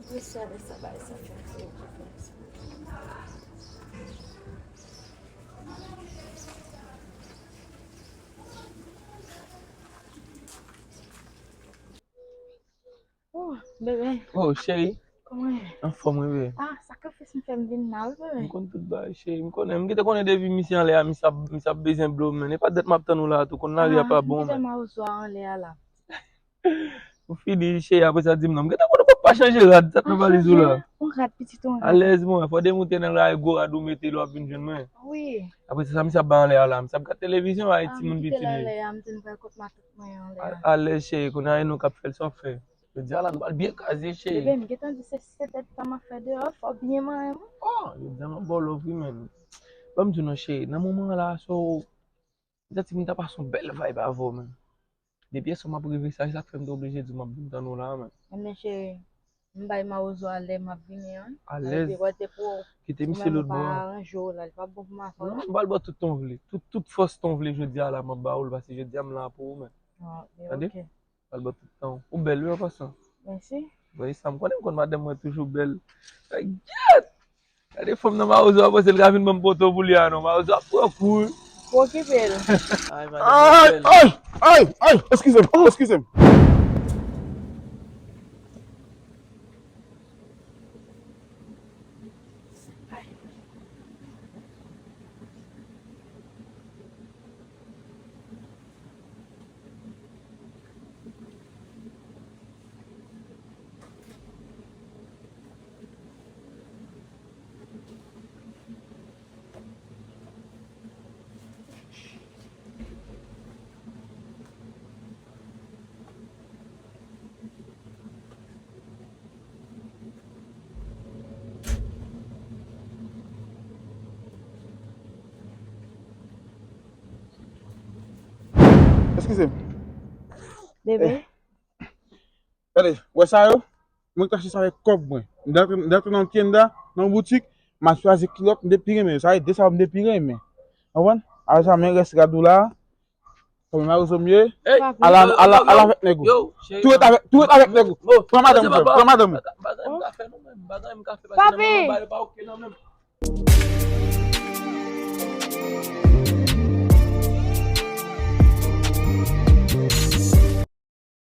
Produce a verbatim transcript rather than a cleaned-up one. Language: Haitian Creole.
Mesye avèk sa bay sa fè fè. Oh, bebe. Oh, cheri. Kòman ye? Anfòm, wi, bebe. Ah, sakrifis m fè m vin la, wi, bebe. M konn tout bagay, cheri. M konnen, m gentan konnen depi misye anlè a, misye ap, misye ap bezwen blow, men. E pa dèt m ap tann ou la, tou. Konn lari a pa bon, men. Ah, m kite mawozo a anlè a la. Ou fini, cheri, apre sa, di m non. M gentan konnen w p ap pa chanje rad, sa k nan valiz ou la. Yon rad, pitit, yon rad. Alèz, mwen, fò demoute nan lari, gwo rad ou mete lè w ap vin jwenn mwen. Wi. Apre sa, sa misye ap bay anlè a la. Misye ap gade televizyon, ay, timoun piti li. Ah, m kite l anlè a, m di l pral kot matant mwen anlè a. A-, alèz, cheri, kounye a e nou k ap fè l, sa w ap fè. Jodi a la, nou pral byen kraze, cheri. Bebe, m gentan di se sèt èdtan m ap fè deyò, fò w byen manyen mwen. Oh, jodi a m ap ba w love, wi, men. Ban m di w non, cheri, nan moman an la, so, m santi m ta pase yon bèl vibe avè w, men. Depi yè swa m ap reve sa, se sa k fè m te oblije di w m ap vin tann ou la, men. Ebyen, cheri, m bay mawozo a lè m ap vini an. Alèz. Epi, wè, te pou kite misye lòt bò a. Ou menm ou pa aranje w la, li p ap bon pou m avè w. Non, m pral ba w tout tan w vle. Tout, tout fòs tan w vle jodi a la, m ap ba w l, paske jodi a m la pou ou, men. Ah, tande? Ok. Al ba tout tan. Ou bèl, wi, an pasan. Mèsi. Wi, sa m konnen, m konn madanm mwen toujou bèl. Ay, gyèt! Gade fanm nan mawozo a, panse l ka vin ban m poto pou li a, non. Mawozo ap pran kou, wi. Pou okipe l. Ay, madanm mwen bèl. Ay, ay, ay, eskize m, eskize m. Eskize m. Bebe. Eh. Gade, wè sa yo? Mwen k t achte sa avèk kòb mwen. M t antre, m t antre nan Tienda, nan yon boutik, m al chwazi kilòt m te pi renmen yo. Sa e de sa yo m te pi renmen. Konprann? Apre sa, men rès rad ou la. Kòman mawozo m ye? Ey, ala, ala, ala avèk nèg ou. Yo, cheri. Tou ret avèk, tou ret avèk nèg ou. Pran madanm ou, pran madanm ou. Bagay m ka fè non, men. Bagay m ka fè, papi. Bagay m ka fè, papi. Bagay m pa oke non, men.